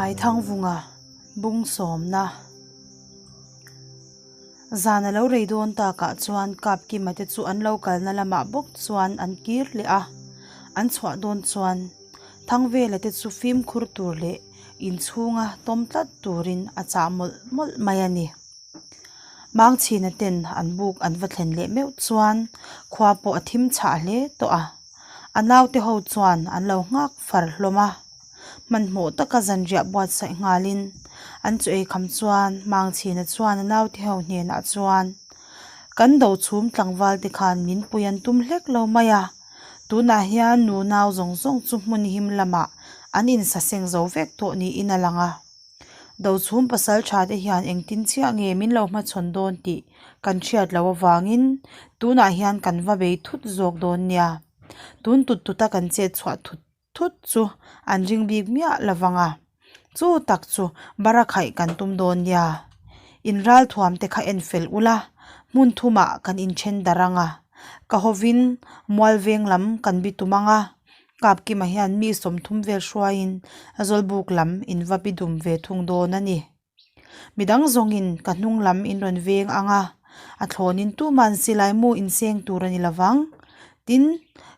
By Thangvunga, Bung sawmna. Zan a lo rei dawn takah chuan Kapkima te chu an lo kalna lamah bawk chuan an kir leh a, an chhuah dawn chuan Thangvela te chu fimkhur tur leh inchhunga tawm tlat turin a chah mawlh mawlh mai a ni. Mangchhina ten an buk an va thlen leh meuh chuan khua pawh a thim chhah hle tawh a, a naute ho chuan an lo nghak far hlawm a. Hmanhmawh taka zanriah buatsaih nghalin an chu ei kham chuan Mangchhina chuan a naute ho hnenah chuan, Kan do chhum tlangval te khan min pui an tum hlek lo mai a, tunah hian nu nau zawng zawng chu hmun him lamah an insaseng zo vek tawh niin a lang a. Dochhum pasal tha te hian engtin chiah nge min lo hmachhawn dawn tih kan hriat loh avangin tunah hian kan va bei thut zawk dawn nia. Tun tut tuta kan chet chhuah thut thut chu an ring bik miah lo vang a, chu tak chu bara khaih kan tum dawn nia. In ralthuam te kha en fel ula, hmun thumah kan inthen darh ang a, ka hovin mualveng lam kan bi tum ang a, Kapkima hian mi 30 vel hruaiin Zawlbuk lam in va bi dum ve thung dawn a ni. Midang zawngin ka hnung lam in rawn veng ang a, a thlawnin tuman silai mu inseng tur a ni lovang. Tin,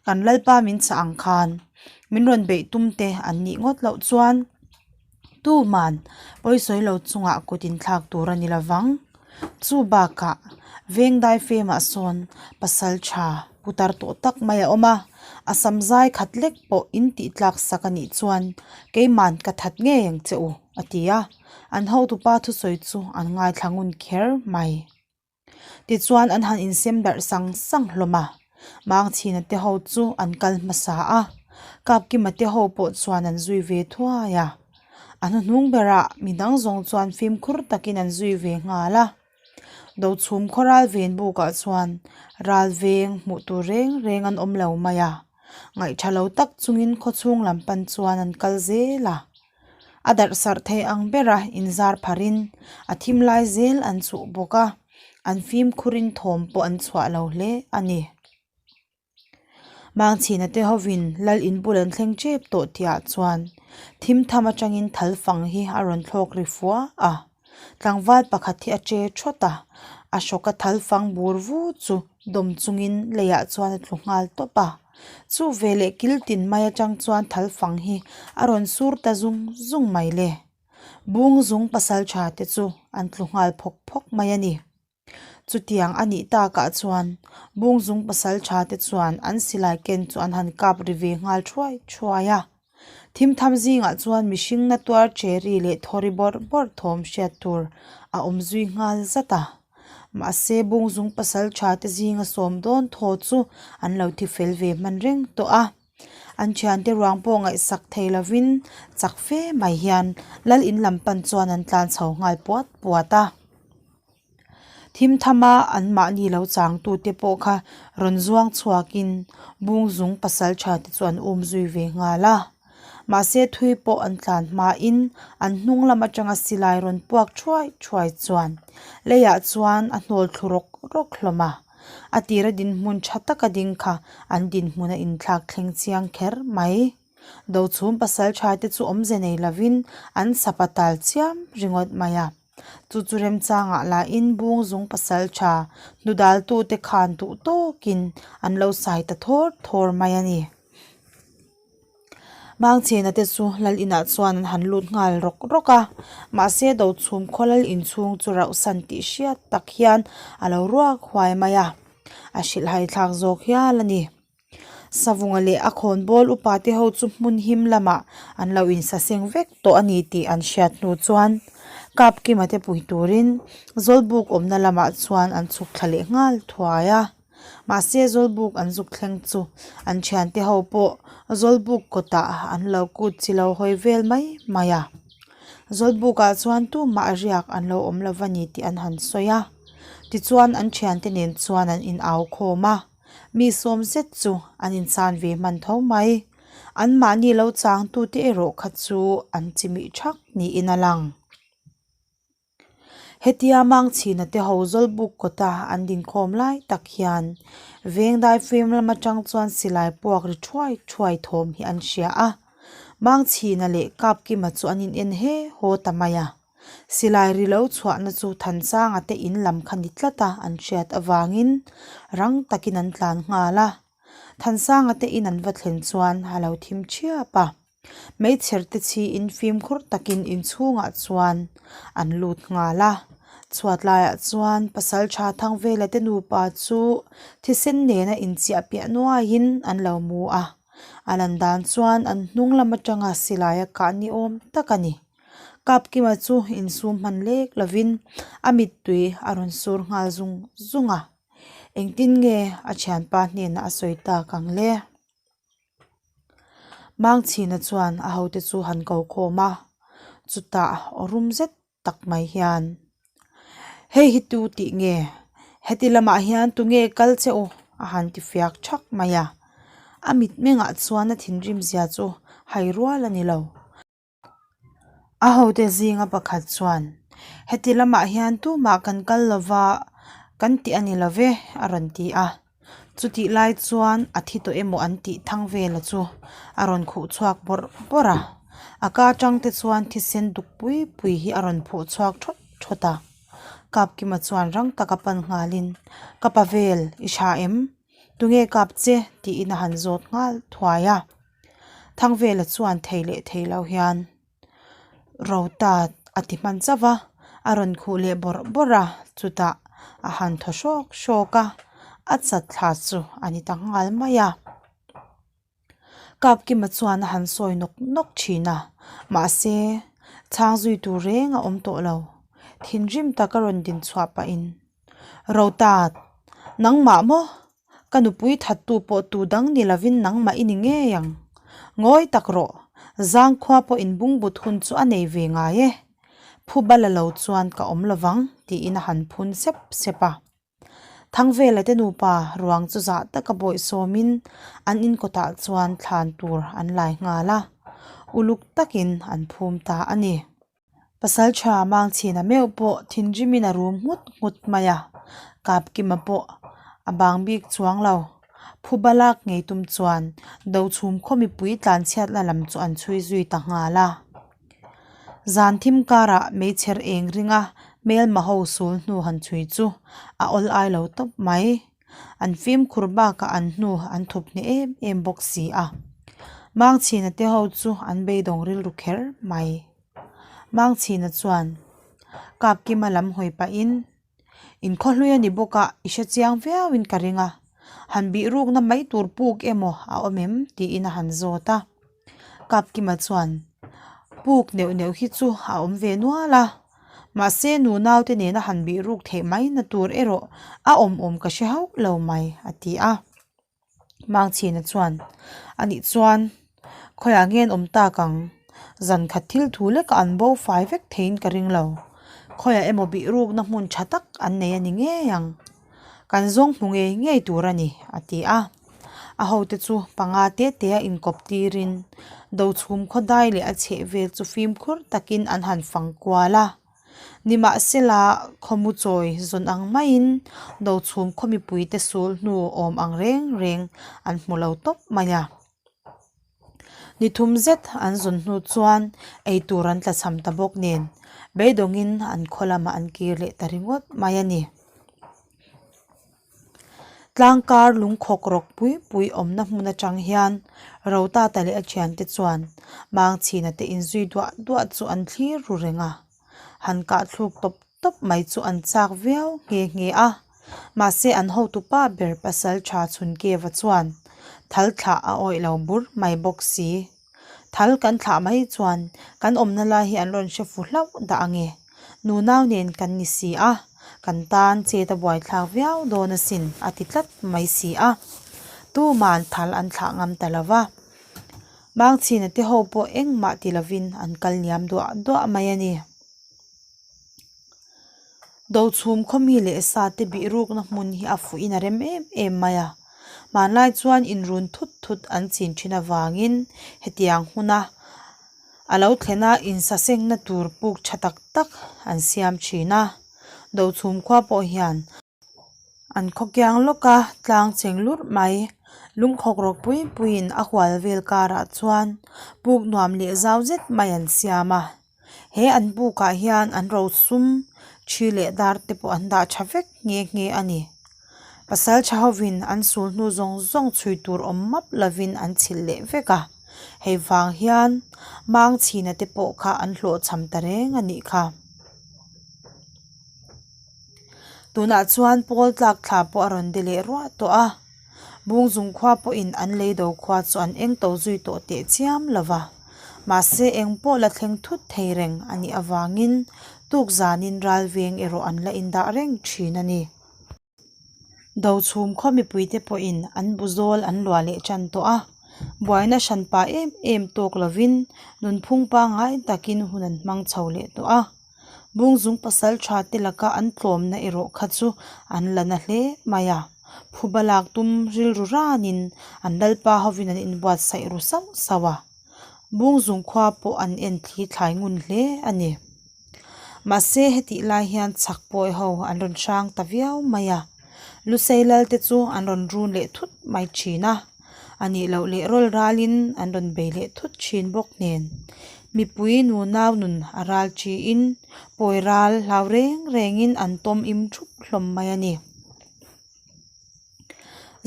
kan Lalpa min chah ang khan min rawn beih tum te an nih ngawt loh chuan tuman pawisawi lo chungah kut inthlak tur a ni lovang. Chu bakah veng daifemah sawn pasal tha putar tawh tak mai a awm a, a sam zai khat lek pawh in tih tlak sak a nih chuan keiman ka that ngei ang che u a ti a, an hotupa thusawi chu an ngaithla ngun kher mai. Tichuan an han insem darh sang sang hlawm a, Mangchhina te ho chu an kal hmasa a, Kapkima te ho pawh chuan an zui ve thuai a. A hnuhnung berah midang zawng chuan fimkhur takin an zui ve nghal a. Dochhum khaw ral ven bukah chuan ral veng hmuh tur reng reng an awm lo mai a, ngaihtha lo tak chungin khawchhung lam pan chuan an kal zel a. A darh sarh thei ang bera inzar pharin a thim lai zel an chuh bawk a, an fimkhurin thawm pawh an chhuah lo hle a ni. Mangchhina te hovin lal in bul an thleng tep tawh tihah chuan thim tham atangin thal fang hi a rawn thlawk ri fua a, tlangval pakhat hi a che thawt a, a hrawka thal fang bur vu chu dawm chungin leiah chuan a tlu nghal tawp a. Chu veleh kil tin mai atang chuan thal fang hi a rawn sur ta zung zung mai le. Bung zung pasal tha te chu an tlu nghal phawk phawk mai a ni. Chutiang a nih takah chuan bung zung pasal tha te chuan an silai ken chu an han kap ri ve nghal thuai thuai a. Thim tham zingah chuan mihring na tuar cherry leh thawri bawrh bawrh thawm hriat tur a awm zui nghal zat a. Mahse bungzung pasal tha te zinga sawm dawn thaw chu an lo thi fel ve hman reng tawh a. An thiante ruang pawh ngaihsak thei lovin chak fe mai hian lal in lam pan chuan an tlan chho nghal puat puat a. Thim thama anmahni lo changtute pawh kha rawn zuang chhuakin bungzung pasal tha te chu an um zui ve nghal a. Mahse thui pawh an tlan hmain an hnung lam atanga silai rawn puak thuai thuai chuan leiah chuan a hnawl thlu rawk rawk hlawm a. A tira dinhmun tha taka ding kha an dinhmun a inthlak thleng chiang kher mai. Dochhum pasal tha te chu awmze nei lovin an sapa tal chiam ringawt mai a. Chu chu remchangah lahin bung zung pasal tha hnudaltute khan duh tawkin an lo sai ta thawr thawr mai a ni. Mangchhena te chu lal inah chuan an han lut nghal rawk rawk a, mahse Dochhum khaw lal inchhung chu rauhsan tih hriat tak hian a lo ruak huai mai a, a hrilhhai thlak zawk hial a ni. Savunga leh a khawnbawl upa te ho chu hmun him lamah an lo insaseng vek tawh a ni tih an hriat hnu chuan Kapkima te pui turin Zawlbuk awmna lamah chuan an chhuk thla leh nghal thuai a. Mahse Zawlbuk an zuk thleng chu an thiante ho pawh Zawlbuk kawtah an lo kut chi lo hawi vel mai mai a. Zawlbukah chuan tumah riak an lo awm lo va ni tih an han sawi a. Tichuan an thiante nen chuan an inau khawm a. Mi sawm zet chu an insan ve hman tho mai. Anmahni lo changtute erawh kha chu an chimih thak niin a lang. Hetia Mangchhina te ho Zawlbuk kawta an dinkhawm lai tak hian veng daifim lam atang chuan silai puak ri thuai thuai thawm hi an hria a. Mangchhina leh Kapkima chu an in en he haw ta mai a. Silai ri lo chhuahna chu Thansanga te in lam kha ni tlat a an hriat avangin rang takin an tlan nghal a. Thansanga te in an va thlen chuan a lo thim thiap a. Hmeichher te chhiin fimkhur takin inchhungah chuan an lut nghal a. Chhuat laiah chuan pasaltha Thangvela te nupa chu thisen nena inchiah piah nuaiin an lo mu a. A lan dan chuan an hnung lam atanga silai a kah ni awm tak a ni. Kapkima chu insum hman lek lovin a mittui a rawn sur nghal zung zung a. Engtin nge a thianpa hnenah a sawi tak ang le? Mangchhina chuan a hote chu han ko khawm a, chutah aw rum zet tak mai hian, Hei hi tu tih nge? Heti lamah hian tunge kal che u? a han ti fiak thak mai a. A mitmengah chuan a thinrim zia chu hai rual a ni lo. A hote zinga pakhat chuan, Heti lamah hian tumah kan kal lova kan tih a ni lo ve, a rawn ti a. Chutih lai chuan a thi tawh emaw an tih thang vela chu a rawn khuh chhuak bawrh bawrh a. A ka atang te chuan thisen duk pui pui hi a rawn phuh chhuak thawt thawt a. Kapkima chuan rang taka pan nghalin, Ka pa vel, i hra em? Tunge kap che? tiin a han zawt nghal thuai a. Thangvela chuan thei leh thei lo hian Rota a ti hman chauh va, a rawn khuh leh bawrh bawrh a, chutah a han thaw hrawk hrawk a, a chat thla chu a ni ta nghal mai a. Kapkima chuan a han sawi nawk nawk thin a, mahse chhang zui tur reng a awm tawh lo. Thinrim taka rawn din chhuah pahin Rota, nangmah maw? Ka nupui thattu pawh tu dang ni lovin nangmah i ni ngei ang. Ngawi tak rawh, zangkhua pawh inbungbut hun chu a nei ve ngai e. Phuba la lo chuan ka awm lovang, tiin a han phun sep sep a. Thangvela te nupa ruang chu zah taka bawihsawmin an inkawtah chuan thlan tur an lai nghal a, uluk takin an phum ta a ni. Pasalṭha Mangchhina meuh pawh thinrimin a rum nghut nghut mai a, Kapkima pawh a bang bik chuang lo. Phuba lak ngei tum chuan Dochhum khaw mipui tlanchhiatna lam chu an chhui zui ta nghal a. Zan thim karah meichher eng ringa hmelma ho sul hnu han chhui chu a awl ai lo tawp mai. An fimkhur bakah an hnu an thup hneh em em bawk si a. Mangchhina te ho chu an beidawng rilru kher mai. Mangchhina chuan Kapkima lam hawi pahin, Inkhawhlui a ni bawk a, i hre chiang viauin ka ring a, han bih rukna mai tur puk emaw a awm em? tiin a han zawt a. Kapkima chuan, Puk neuh neuh hi chu a awm ve nual a, mahse nunaute nena han bih ruk theih mai na tur erawh a awm awm ka hre hauh lo mai, a ti a. Mangchhina chuan, Anih chuan khawiah nge an awm tak ang? Zan khat thil thu lekah an bo fai vek theiin ka ring lo. Khawiah emaw bih rukna hmun tha tak an nei a ni ngei ang. Kan zawng hmu ngei ngei tur a ni, a ti a. A hote chu panga te te a inkawp tirin Dochhum khawdai leh a chhehvel chu fimkhur takin an han fang kual a. Nimahsela, khawmu chawi zawn ang maiin Dochhum khaw mipuite sul hnu awm ang reng reng an hmu lo tawp mai a. Ni thum zet an zawn hnu chuan ei tur an tlachham ta bawk nen beidawngin an khaw lamah an kir leh ta ringawt mai a ni. Tlangkar lungkhawk rawk pui pui awmna hmun atang hian Rotata leh a thiante chuan Mangchhina te inzui duah duah chu an thlir ru reng a, han kah thluk tawp tawp mai chu an chak viau nghe nghe a, mahse an hotupa ber pasal tha Chhunkeva chuan thal thlah a awih lo bur mai bawk si. Thal kan thlah mai chuan kan awmna lai hi an rawn hre fu hlauh dah ang e. Nunau nen kan ni si a, kan tan chet a buaithlak viau dawn asin a ti tlat mai si a. Tuman thal an thlah ngam ta lo va. Mangchhina te ho pawh engmah ti lovin an kal liam duah duah mai a ni. Dochhum khawmi leh sa te bih rukna hmun hi a fuhin a rem em em mai a. Hmanlai chuan inrun thut thut an chin thin avangin hetiang huna a lo thlen a insasengna tur puk tha tak tak an siam thin a. Dochhum khua pawh hian an khaw kiang lawk a tlang cheng lurh mai. Lungkhawk rawk pui puiin a hual vel karah chuan puk nuam leh zau zet mai an siam a. He an bukah hian an rosum thi leh dar te pawh an dah tha vek nghe nghe a ni. Pasal tha hovin an sul hnu zawng zawng chhui tur awm map lovin an chhilh leh vek a, hei vang hian mangchhina te pawh kha an hlawhchham ta reng a nih kha. Tunah chuan pawl tlak thla pawh a rawn de leh ruah tawh a. Bungzung khua pawhin an leido khua chu an eng to zui tawh teh chiam lo va. Mahse eng pawh la thleng thut thei reng a nih avangin tuk zanin ral veng erawh an la indah reng thin a ni. Dochhum khaw mipuite pawhin an bu zawl an luah leh tan tawh a, buaina hran pah em em tawk lovin nunphung pangngai takin hun an hmang chho leh tawh a. Bungzung pasal tha te laka an tlawmna erawh kha chu an la na hle mai a, phuba lak tum rilru ranin an lalpa hovin an inbuatsaih ru sauh sauh a, Bungzung khua pawh an en thli thlai ngun hle a ni. Mahse hetih lai hian chhak pawi ho an rawn hrang ta viau mai a, Lusei lal te chu an rawn run leh thut mai thin a. A nih loh leh rawl ralin an rawn bei leh thut thin bawk nen. Mipui nunau nun a ral thiin pawi ral hlau reng rengin an tawm im thup hlawm mai a ni.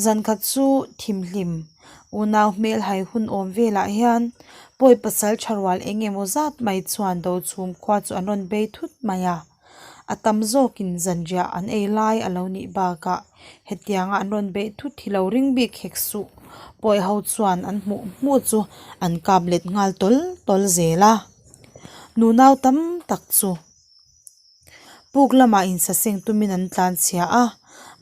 Zankhat chu thimhlim unau hmel hai hun awm velah hian pawi pasal tha rual eng emaw zat mai chuan Dochhum khua chu an rawn bei thut mai a. A tam zawkin zanriah an ei lai a lo nih bakah hetianga an rawn beih thut hi lo ring bik hek suh. Pawi ho chuan an hmuh hmuh chu an kap let nghal tawl tawl zel a. Nunau tam tak chu puk lamah insaseng tumin an tlan chhia a,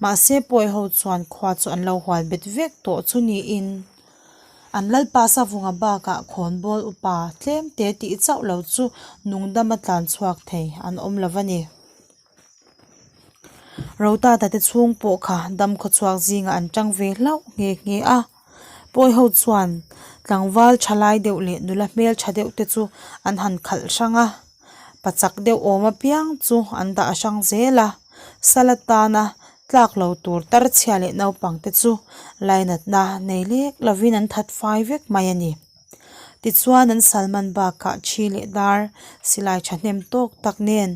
mahse pawi ho chuan khua chu an lo hual bet vek tawh chu niin An lalpa Savunga bakah khawnbawl upa tlem te tih chauh lo chu nungdama tlan chhuak thei an awm lo va ni. Rotata te chhung pawh kha dam khawchhuak zingah an tang ve hlauh nghe nghe a. Pawi ho chuan tlangval tha lai deuh leh nula hmel tha deuh te chu an han khalh hrang a, pachak deuh awm apiang chu an dah hrang zel a, sal atana Tlak lo tur tarchhia leh naupang te chu lainatna nei lek lovin an that fai vek mai a ni. Tichuan an salman bakah thi leh dar silai thahnem tawk tak nen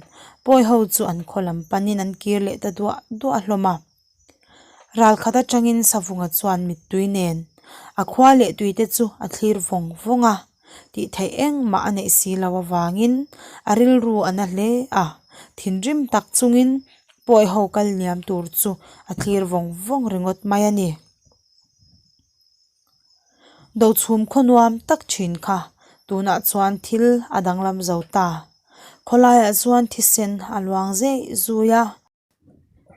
pawi ho chu an khaw lam panin an kir leh ta duah duah hlawm a. Ral khat atangin Savunga chuan mittui nen a khua leh tui te chu a thlir vawng vawng a. Tih theih engmah a neih si lo avangin a rilru a na hle a, thinrim tak chungin pawi ho kal liam tur chu a thlir vawng vawng ringawt mai a ni. Dochhum khaw nuam tak thin kha tunah chuan thil a danglam zo ta. Khawlaiah chuan thisen a luang zeih zui a.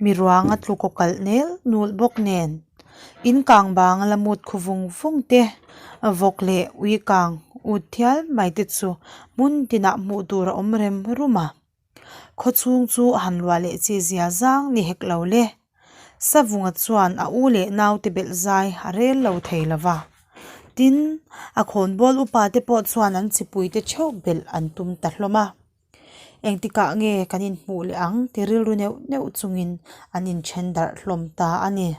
Mi ruang a tlu kaw kalh nel nul bawk nen in kang bang la mut khu vung vung te vawk leh ui kang ut thial mai te chu hmun tinah hmuh tur a awm rem rum a khaw chhung chu a han luah leh chi zia zang ni hek lo le Savunga chuan a u leh naute belh zai a rel lo thei lo va tin a khawnbawl upa te pawh chuan an chipui te theuh belh an tum ta hlawm a. Engtikah nge kan inhmuh leh ang ti rilru neuh neuh chungin an inthen darh hlawm ta a ni.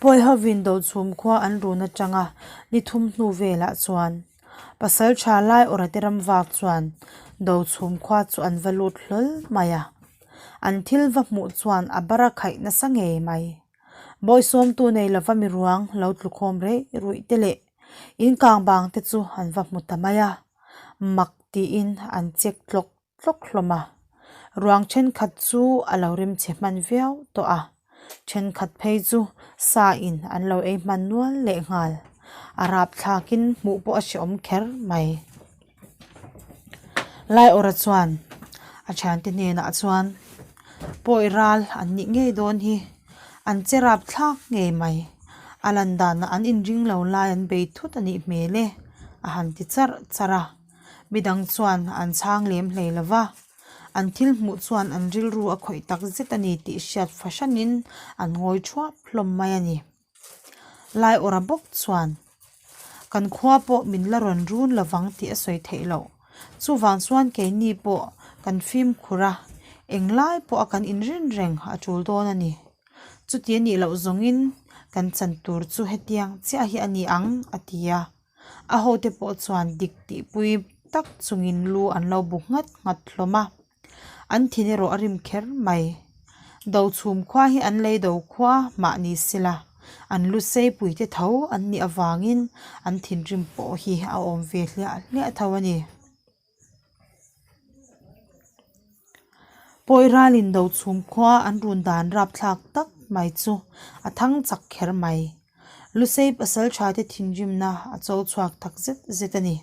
Pawi hovin Dochhum khua an run atanga ni thum hnu velah chuan pasal tha lai awrate ram vak chuan Dochhum khua chu an va lut hlawl mai a. An thil va hmuh chuan a bara khaih nasa ngei mai. Bawisawmtu nei lova miruang lo tlukhawm reih ruih te leh inkang bang te chu an va hmu ta mai a. Mak tiin an check tlawk tlawk hlawm a, ruang thenkhat chu a lo rimchhe hman viau tawh a, thenkhat phei chu sa in an lo ei hman nual leh nghal, a rapthlakin hmuh pawh a hrehawm kher mai. Laiawrha chuan a thiante hnenah chuan pawi ral an nih ngei dawn hi an che rapthlak ngei mai a lan danah an inring lo lai an bei thut a nih hmel e a han ti charh charh a midang chuan an chhang lem hlei lo va an thil hmuh chuan an rilru a khawih tak zet a ni tih hriat fahranin an ngawi thuap hlawm mai a ni. Laiawrha bawk chuan kan khua pawh min la rawn run lovang tih a sawi theih loh. Chuvang chuan keini pawh kan fimkhur a, englai pawh a kan inrin reng a tul dawn a ni. Chuti a nih loh zawngin. Kan chan tur chu hetiang chiah hi a ni ang, a ti a. A hote pawh chuan dik tihpui tak chungin lu an lo bu nghat nghat hlawm a. An thin erawh a rim kher mai. Dochhum khua hi an lei do khua mah ni sela, an lu seipui te tho an nih avangin an thinrim pawh hi a awm ve hliah hliah tho a ni. Pawi ralin Dochhum khua an run dan rapthlak tak mai chu a thang chak kher mai. Lusei pasal tha te thinrimna a cho chhuak tak zet zet a ni.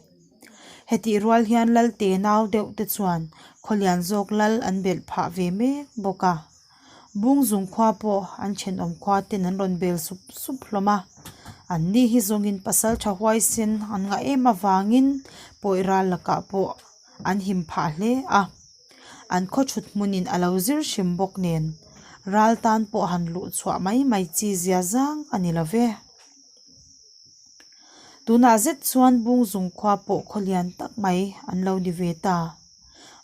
Hetih rual hian Lalte nau deuh te chuan khawlian zawk lal an belh phah ve mek bawk a. Bungzung khua pawh an thenawm khua ten an rawn bel sup sup hlawm a. An ni hi zawngin pasal tha huaisen an ngah em avangin pawi ral lakah pawh an him phah hle a. An khaw thut hmunin a lo zir hrim bawk nen ral tan pawh han luh chhuah mai mai chi zia zang a ni lo ve. Tunah zet chuan Bungzung khua pawh khaw lian tak mai an lo ni ve ta.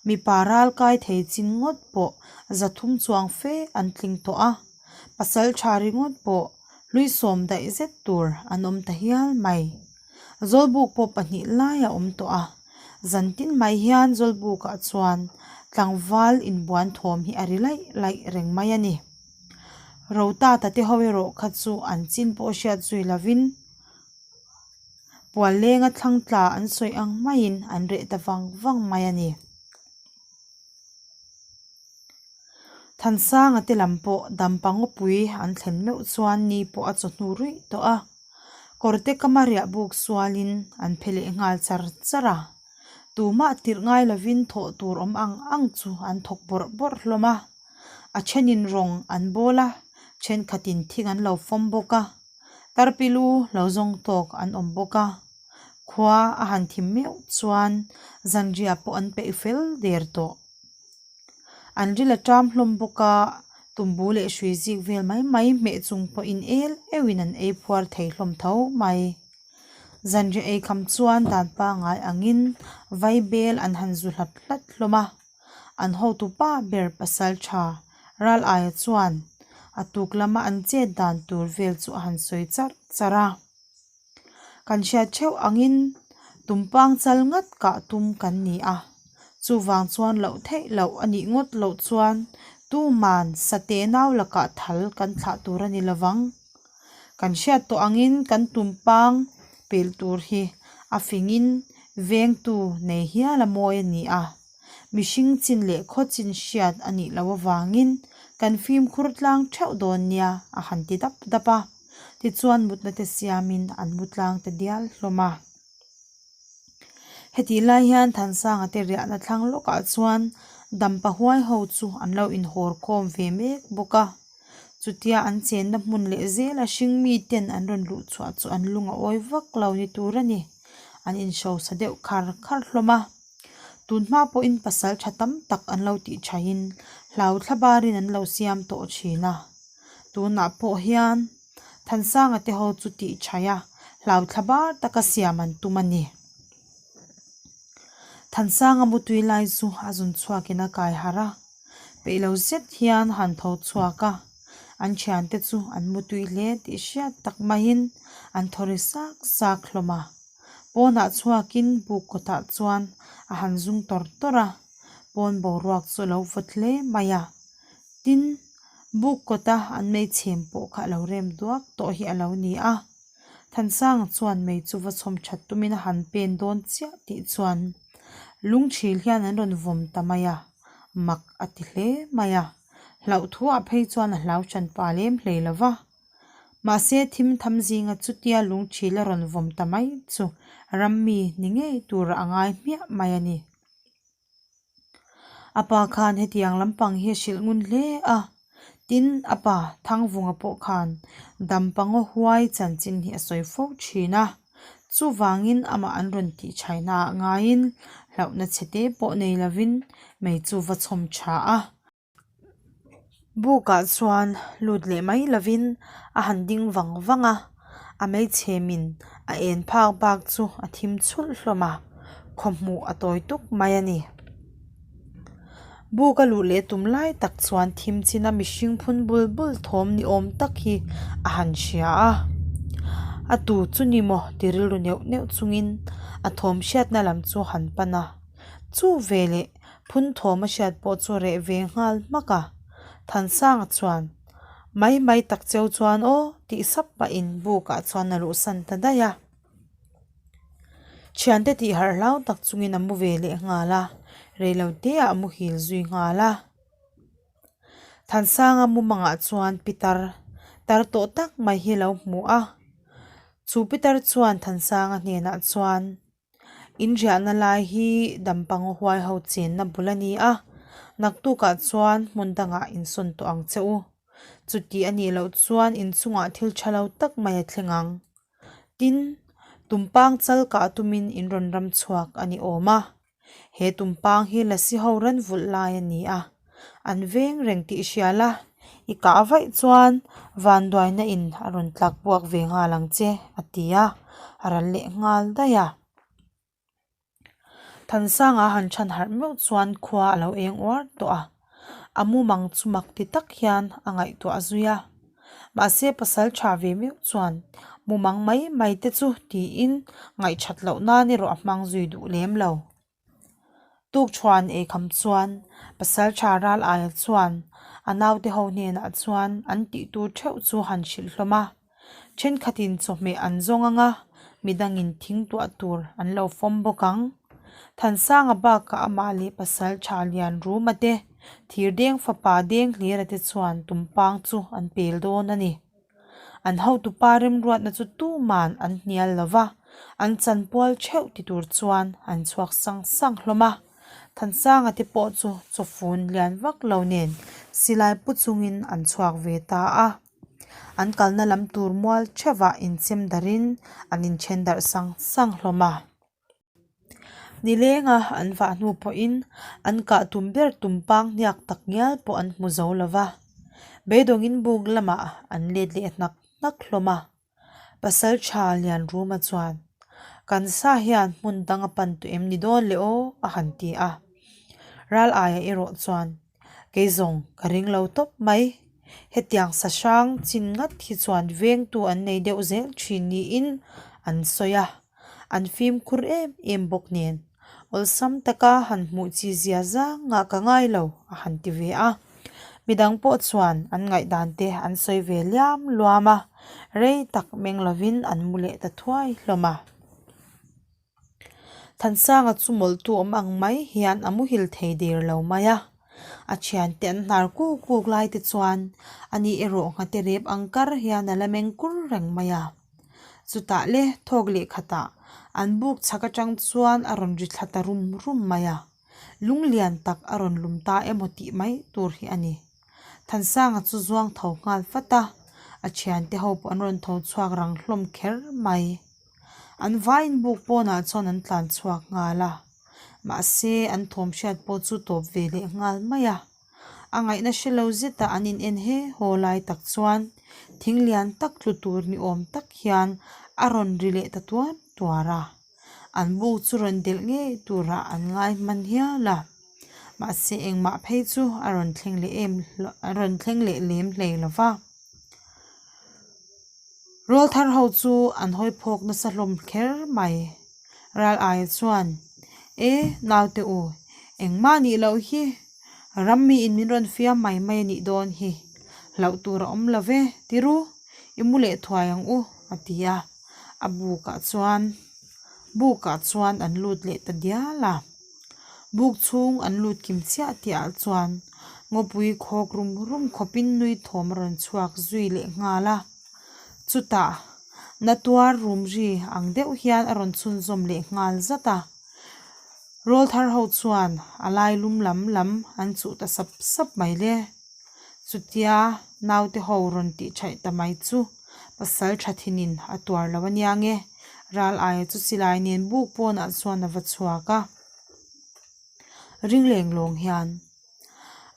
Mipa ral kai thei chin ngawt pawh zathum chuang fe an tling tawh a, pasal tha ringawt pawh hlui sawm daih zet tur an awm ta hial mai. Zawlbuk pawh pahnih lai a awm tawh a, zantin mai hian Zawlbukah chuan tlangval inbuan thawm hi a ri laih laih reng mai a ni. Rotata te ho erawh kha chu an chin pawh hriat zui lovin pual lenga thlang tla an sawi ang maiin an reh ta vang vang mai a ni. Thansanga te lam pawh dampa ngawpui an thlen meuh chuan ni pawh a chawhnu ruih tawh a, kawrte kama riah buk sualin an phe leh nghal char char a. Tumah tirh ngai lovin thawh tur awm ang ang chu an thawk bawrh bawrh hlawm a. A thenin rawng an bawl a, thenkhatin thing an lo fawm bawk a, tarpilu lo zawng tawk an awm bawk a. Khua a han thim meuh chuan zanriah pawh an peih fel der tawh. An ril a ṭam hlawm bawk a, tumbu leh hrui zik vel mai mai hmeh chung pawhin el euhin an ei phuar thei hlawm tho mai. Zanriah ei kham chuan dan pangngai angin vaibel an han zu hlat hlat hlawm a. An hotu pa ber pasal tha ral aia chuan a tuk lama an chet dan tur vel chu a han sawi charh charh a. Kan hriat theuh angin tumpang chal ngat kah tum kan ni a, chuvang chuan loh theih loh a nih ngawt loh chuan tuman sate nau lakah thal kan thlah tur a ni lovang. Kan hriat tawh angin kan tumpang pel tur hi a fingin vengtu nei hial a mawi a ni a, mihring chin leh khaw chin hriat a nih loh avangin kan fimkhur tlang theuh dawn nia a han ti dap dap a, tichuan mutna te siamin an mu tlang ta dial hlawm a. Hetih lai hian Thansanga te riahna thlang lawkah chuan dampa huai ho chu an lo inhawr khawm ve mek bawk a. Chutia an chenna hmun leh zela hring miten an rawn luh chhuah chu an lung a awi vak lo ni tur a ni. An inhrosa deuh khar khar hlawm a. Tun hma pawhin pasal tha tam tak an lo tih thain hlau thla barin an lo siam tawh thin a. Tunah pawh hian Thansanga te ho chu tih thaih a, hlau thla bar taka siam an tum a ni. Thansanga mutui lai chu a zun chhuakin a kai harh a, peih lo zet hian han tho chhuak a, an thiante chu an mutui hle tih hriat tak maiin an thaw ri sak sak hlawm a. Pawnah chhuakin buk kawtah chuan a han zung tawr tawr a, pawn boruak chu a lo vawt hle mai a. Tin, buk kawta an meichhem pawh kha a lo rem duak tawh hi a lo ni a. Thansanga chuan mei chu va chhawm that tumin a han pen dawn chiah tih chuan lungthil hian an rawn vawm ta mai a, mak a ti hle mai a. Hlauh thuah phei chuan a hlau hran pa lem hlei lo va. Mahse thim tham zinga chutia lungthil a rawn vawm ta mai chu rammi ni ngei tur a ngai hmiah mai a ni. A pa khan hetiang lampang hi a hrilh ngun hle a, tin a pa Thangvunga pawh khan Dampangaw huai chanchin hi a sawi fo thin a, chuvangin amah an rawn tih thaina ah ngaiin hlauhna chhete pawh nei lovin mei chu va chhawm tha a. Bukah chuan lut leh mai lovin a han ding vang vang a, a meichhemin a en phak bak chu a thim chhulh hlawm a, khawhmuh a tawi tuk mai a ni. Buk a luh leh tum lai tak chuan thim china mihring phun bul bul thawm ni awm tak hi a han hria a. A tu chu ni maw ti rilru neuh neuh chungin a thawm hriatna lam chu a han pan a. Chu veleh phun thawm a hriat pawh chu reh ve nghal hmak a. Thansanga chuan mai mai tak cheu chuan aw tih sap pahin bukah chuan a luhsan ta daih a. Thiante tih harh hlau tak chungin a mu ve leh nghal a, reilote ah a muhil zui nghal a. Thansanga mumangah chuan pitar tar tawh tak mai hi a lo hmu a, chu pitar chuan Thansanga hnenah chuan in riahna lai hi dampang huai ho chenna bul a ni a, naktukah chuan hmun dangah insawn tawh ang che u. Chuti a nih loh chuan inchungah thil tha lo tak mai a thleng ang. Tin, tumpang chal kah tumin in rawn ram chhuak a ni awm a. He tumpang hi lasi ho ran vulh lai a ni a, an veng reng tih hria la, i kah vaih chuan vanduaina in a rawn tlak buak ve nghal ang che, a ti a, a ral leh nghal daih a. Thansanga han chhan harh meuh chuan khua a lo eng uar tawh a, a mumang chu mak ti tak hian a ngaihtuah zui a. Mahse pasal tha ve meuh chuan mumang mai mai te chu tiin ngaihthat loh nan erawh a hmang zui duh lem lo. Tukṭhuan eikham chuan pasal tha ral aia chuan a naute ho hnenah chuan an tih tur theuh chu han hrilh hlawm a. Thenkhatin chawhmeh an zawng ang a, midangin thing tuah tur an lo fawm bawk ang. Thansanga bakah amah leh pasal tha lian Ruma te, Thirdeng fapa Denghlira te chuan tumpang chu an pel dawn a ni. An hotupa remruatna chu tuman an hnial lo va, an chanpual theuh ti tur chuan an chhuak sang sang hlawm a. Thansanga te pawh chu chawfun lian vak lo nen silai pu chungin an chhuak ve ta a. An kalna lam tur mual theuhah inchem darhin an inthen darh sang sang hlawm a. Nilenga an vah hnu pawhin an kah tum ber tum pang hniak tak ngial pawh an hmu zo lo va. Beidawngin buk lamah an let leh hnak hnak hlawm a. Pasal tha Lianruma chuan, Kan sa hian hmun dang a pan tawh em ni dawn le aw? a han ti a. Ral aia erawh chuan, Kei zawng ka ring lo tawp mai. Hetiang sa hrang chin ngat hi chuan vengtu an nei deuh zel thin niin an sawi a. An fimkhur em em bawk nen awlsam taka han hmuh chi zia zangah ka ngai lo a han ti ve a. Midang pawh chuan an ngaihdan te an sawi ve liam luam a, rei tak meng lovin an mu leh ta thuai hlawm a. Thansanga chu mawlhtu awm ang mai hian a muhil thei der lo mai a, a thiante an hnar kuk kuk lai te chuan ani erawh nghate rep ang kar hian a la meng kur reng mai a. Chutah le thawk leh khatah an buk chhak atang chuan a rawn ri thla ta rum rum mai a, lung lian tak a rawn lum ta emaw tih mai tur hi a ni. Thansanga chu zuang tho nghal fat a, a thiante ho pawh an rawn tho chhuak rang hlawm kher mai. An vaiin buk pawnah chuan an tlan chhuak nghal a, mahse an thawm hriat pawh chu tawp ve leh nghal mai a. A ngaihna hre lo zeta an in en he haw lai tak chuan thing lian tak tlu tur ni awm tak hian a rawn ri leh ta tuar tuar a, an buk chu rawn delh ngei turah an ngai hman hial a, mahse engmah phei chu a rawn thleng leh em a rawn thleng leh lem hlei lo va. Rual thar ho chu an hawi phawk nasa hlawm kher mai. Ral aia chuan, E, naute u, engmah nih loh hi, ram miin min rawn fiam mai mai a nih dawn hi, hlauh tur a awm lo ve, ti ru, i mu leh thuai ang u, a ti a. A bukah chuan, bukah chuan an lut leh ta dial a. Buk chhung an lut kim chiah tihah chuan ngawpui khawk rum rum khawpin nui thawm a rawn chhuak zui leh nghal a. Chutah na tuar rum ri ang deuh hian a rawn chhunzawm leh nghal zat a. Rawl thar ho chuan a lai lum lam lam an chuh ta sap sap mai le. Chutia naute ho rawn tih thaih ta mai chu pasal tha thinin a tuar lo a nia nge. Ral aia chu silai nen buk pawnah chuan a va chhuak a. Ring leng lawng hian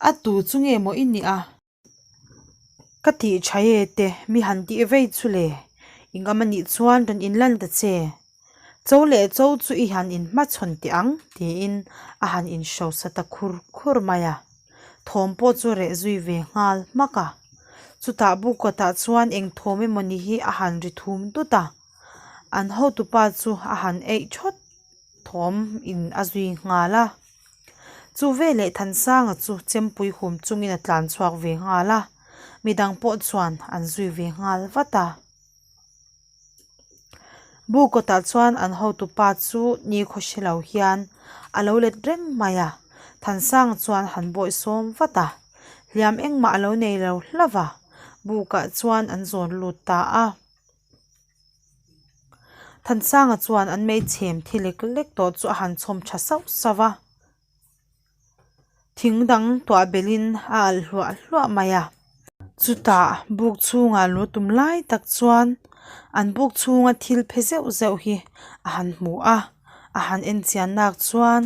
a tu chu nge maw i nih a? Ka tih tha e te mi han tih vei chu le. I ngam a nih chuan rawn inlan ta che. Cho leh cho chu i han inhmachhawn teh ang, tiin a han inhrosa ta khur khur mai a. Thawm pawh chu reh zui ve nghal hmak a. Chutah buk kawtah chuan eng thawm emawni hi a han ri thum dut a. An hotupa chu a han eih thawt thawm in a zui nghal a. Chu veleh Thansanga chu chempui hum chungin a tlan chhuak ve nghal a, midang pawh chuan an zui ve nghal vat a. Bu kawtah chuan an hotupa chu nikhaw hre lo hian a lo let reng mai a, Thansanga chuan han bawih sawm vat a, hliam engmah a lo nei lo hlauh va, bukah chuan an zawn lut ta a. Thansanga chuan an meichhem thi lek lek tawh chu a han chhawm tha sauh sauh a, thing dang tuah belhin a alh hluah hluah mai a. Chutah buk chhungah lu tum lai tak chuan an buk chhunga thil phe zeuh zeuh hi a han hmu a, a han en chian nak chuan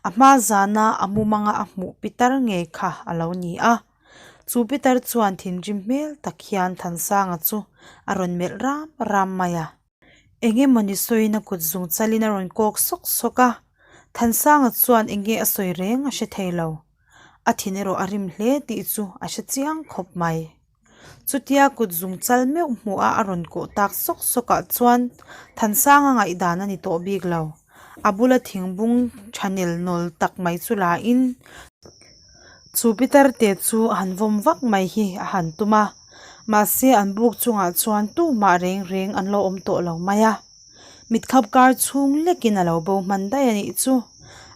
a hma zana a mumanga a hmuh pitar ngei kha a lo ni a. Chu Peter chuan thinrim hmel tak hian Thansanga chu a rawn melh ram ram mai a. Eng emawni sawina kut zung chalin a rawn kawk sawk sawk a, Thansanga chuan eng nge a sawi reng a hre thei lo. A thin erawh a rim hle tih chu a hre chiang khawp mai. Chutia kut zung chal meuh hmuh a a rawn kawh tak sawk sawk ah chuan Thansanga ngaihdan a ni tawh bik lo. A bula thingbung tha nel nawl tak mai chu la in chu pitar te chu a han vawm vak mai hi a han tum a, mahse an buk chungah chuan tumah reng reng an lo awm tawh lo mai a. Mitkhap kar chhung lekin a lo bo hman daih a nih chu.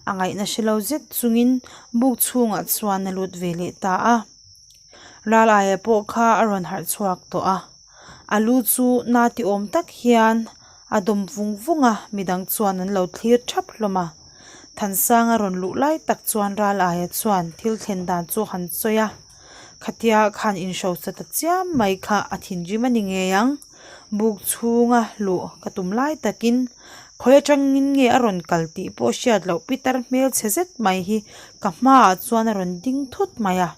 A ngaihna hre lo zet chungin buk chhungah chuan a lut ve leh ta a. Ral aia pawh kha a rawn harh chhuak tawh a, a lu chu na ti awm tak hian a dawm vung vung a, midang chuan an lo thlir thap hlawm a. Thansanga rawn luh lai tak chuan ral aia chuan thil thlen dan chu han sawi a, khatia khan inhrosa ta chiam mai kha a thinrim a ni ngei ang. Buk chhunga luh ka tum lai takin khawi atangin nge a rawn kal tih pawh hriat loh pitar hmel chhe zet mai hi ka hmaah chuan a rawn ding thut mai a.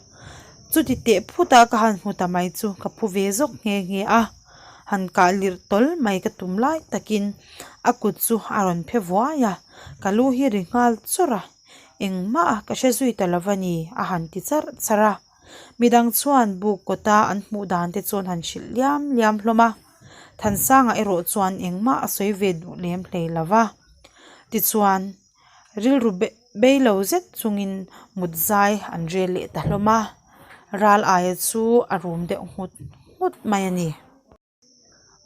Chuti teh phut a ka han hmu ta mai chu ka phu ve zawk nghe nghe a, han kah lirh tawl mai ka tum lai takin a kut chu a rawn phe vuai a, ka lu hi ri nghal chawrh a, engmah ka hre zui ta lo va ni a han ti charh charh a. Midang chuan buk kawta an hmuh dan te chuan han hrilh liam liam hlawm a, Thansanga erawh chuan engmah a sawi ve duh lem hlei lo va, tichuan rilru bei lo zet chungin mut zai an rel leh ta hlawm a, ral aia chu a rum deuh nghut nghut mai a ni.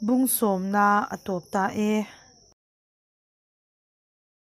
Bung sawmna a tawp ta e.